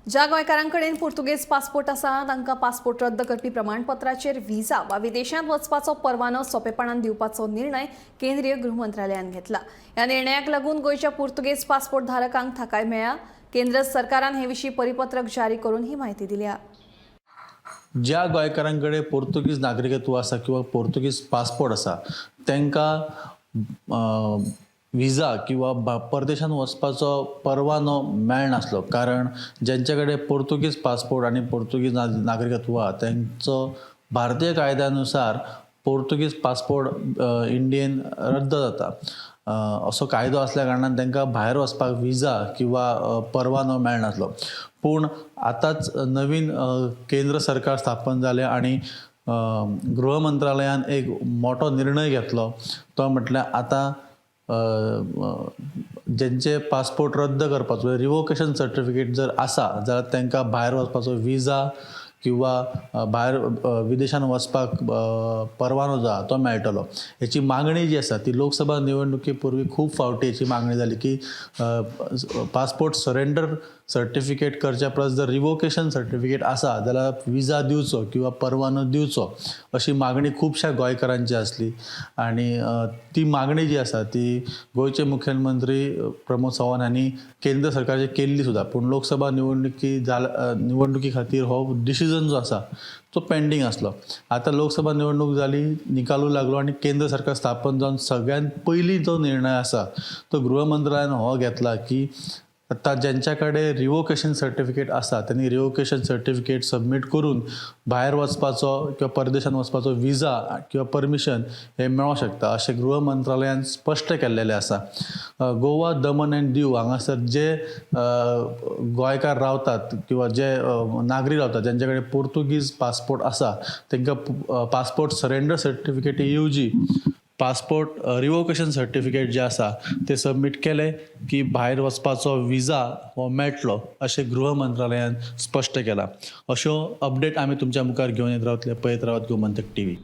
ज्या गोंयकारां पुर्तुगेज पासपोर्ट आसा तांकां पासपोर्ट रद्द करपी प्रमाणपत्राचेर व्हिसा वा विदेशांत वचपाचो परवानो सोंपेपणान दिवपाचो निर्णय केंद्रीय गृह मंत्रालयान घेतला. ह्या निर्णयाक लागून गोंयच्या पुर्तुगेज पासपोर्ट धारकांक थाकाय मेळ्ळ्या. केंद्र सरकारान हे विशीं परिपत्रक जारी करून ही म्हायती दिल्या. ज्या गोंयकारां कडेन पोर्तुगीज नागरिकत्व आसा किंवा पोर्तुगीज पासपोर्ट आसा, तांकां विजा किंवा परदेशांत वचपाचो परवानो मेळनासलो, कारण ज्यांचे कडेन पोर्तुगीज पासपोर्ट आनी पोर्तुगीज नागरिकत्व आहा, तांचो भारतीय कायद्यानुसार पोर्तुगीज पासपोर्ट इंडियेन रद्द जाता असो कायदो आसल्या कारणान तांकां भायर वचपाक विजा किंवा परवानो मेळनासलो. पूण आतांच नवीन केंद्र सरकार स्थापन जालें आनी गृह मंत्रालयान एक मोठो निर्णय घेतलो. तो म्हटल्यार आतां जेंचे पासपोर्ट रद्द करपाचो रिवोकेशन सर्टिफिकेट जर आसा जाल्यार तांकां भायर वचपाचो विजा किंवा भायर विदेशान वचपाक परवानो जो आहा तो मेळटलो. हेची मागणी जी आसा ती लोकसभा निवडणुके पूर्वी खूब फावटी हेची मागणी जाली की पासपोर्ट सरेंडर सर्टिफिकेट करच्या परस जर रिवोकेशन सर्टिफिकेट आसा जाल्यार विजा दिवचो किंवा परवानो दिवचो, अशी मागणी खुबश्या गोंयकारांची आसली. आनी ती मागणी जी आसा ती गोंयचे मुखेलमंत्री प्रमोद सावंत हांणी केंद्र सरकाराचेर केल्ली सुद्दां. पूण लोकसभा निवडणुकी खातीर हो डिसिजन जो आसा तो पेंडींग आसलो. आतां लोकसभा निवडणूक जाली, निकालू लागलो आनी केंद्र सरकार स्थापन जावन सगळ्यांत पयलीं जो निर्णय आसा तो गृह मंत्रालयान हो घेतला की आतां ज्यांच्या कडेन रिवोकेशन सर्टिफिकेट आसा त्यांनी रिवोकेशन सर्टिफिकेट सबमीट करून भायर वचपाचो किंवा परदेशांत वचपाचो विजा किंवा परमिशन हें मेळोंक शकता, अशें गृह मंत्रालयान स्पश्ट केल्लेलें आसा. गोवा, दमन आनी दीव हांगासर जे गोंयकार रावतात किंवा जे नागरीक रावतात, ज्यांच्या कडेन पोर्तुगीज पासपोर्ट आसा, तांकां पासपोर्ट सरेंडर सर्टिफिकेटी येवजी पासपोर्ट रिवोकेशन सर्टिफिकेट जे आसा ते सबमीट केले की भायर वचपाचो विजा हो मेळटलो, अशें गृह मंत्रालयान स्पश्ट केलां. अश्यो अपडेट आमी तुमच्या मुखार घेवन येत रावतले. पळयत रावात गोमंतक टीव्ही.